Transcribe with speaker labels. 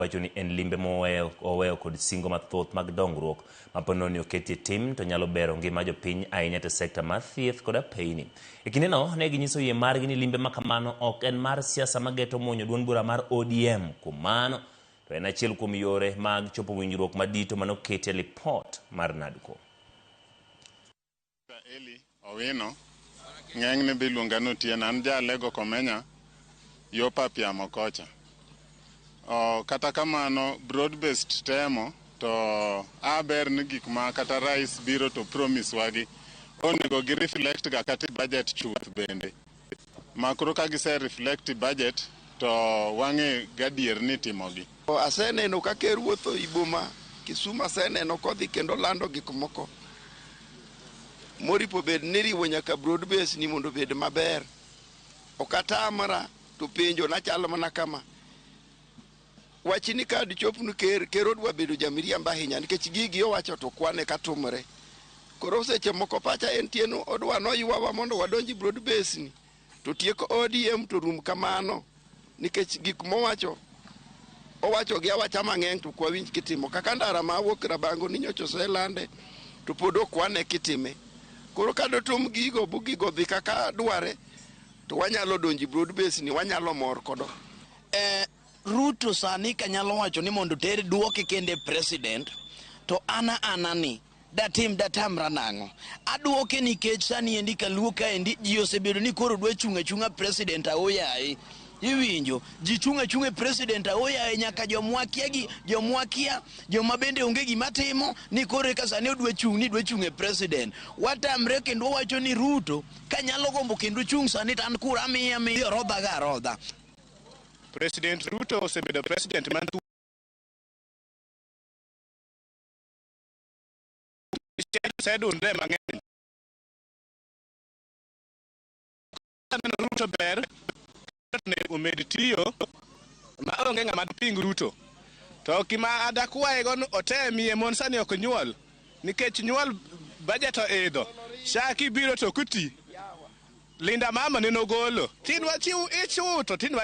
Speaker 1: Wacho ni en limbe moweyo kod singo mathoth mag dongruok ma po nono ni oketie tim to nyalo bero ngima jopiny ahinya to sekta mar thieth kod apeyni. E kindeno ne ginyiso yie margi ni limbe ma kamano ok en mar siasa mageto muonyo duond bura mar ODM. Kuom mano to en achiel kuom yore mag chopo winjruok madito manoketie lipot mar NADCO.
Speaker 2: Eli Owino, ng'enyne be iluonga ni Otieno, an ja Alego Komenya, yo Papiamo kocha. O, kata kamano broad based temo to a ber ni gik ma kata rais biro to promise wagi onego gi reflect ga kata e budget chuth bende. Ma koro ka gise reflect e budget to wang'e gadier ni itimogi.
Speaker 3: Aseneno ka ker wuotho i boma Kisumu, aseneno kodhi kendo lando gik moko moripo bed ni riwo nyaka broad base ni mondo obed maber. Ok atamra to penjo na chalo mana kama. Wachni ka dichopnu ker, ker odwa bedo jamiriambo ahinya nikech gigi owacho to kwane katimore. Koro seche moko pacha en tieno odwa noywawa mondo wadonji broad base ni to tieko ODM to rum kamano nikech gik mowacho owacho gi awacha mang'eny to ok wawinj kitimo. Kaka ndara ma wuok Rabango ni nyocha oselande to pod ok wane kitime. Koro ka dotom gigo bu gigo dhi kaka dware to wanyalo donji broad base ni wanyalo mor kodo.
Speaker 4: Ruto sani kanyalo wacho ni mondo ter duoke kende president to ana ana ni datim datamra nang'o? Aduoke nikech sani endi kaluo kaendi ji osebedo ni koro dwa chung' achung'a president aoyaye. Iwinjo ji chung' achung'a e president aoyaye nyaka jomwakia gi jomwakia joma bende onge gima timo ni koro eka sani odwa chung' ni dwa chung' e president. Watamre kendo wawacho ni Ruto kanyalo gombo kendo chung' sani to an kura amiye amiyo orodha ga arodha.
Speaker 5: President Ruto osebedo president man osedundre mang'eny. Aneno Ruto ber onego omed tiyo ma onge ng'ama diping Ruto. To gima adakwaye go ni otemie mon sani ok nyuol nikech nyuol budget oidho. SHA kibiro to ok oti. Linda mama nene ogolo. Tin wachiw ichuto tin.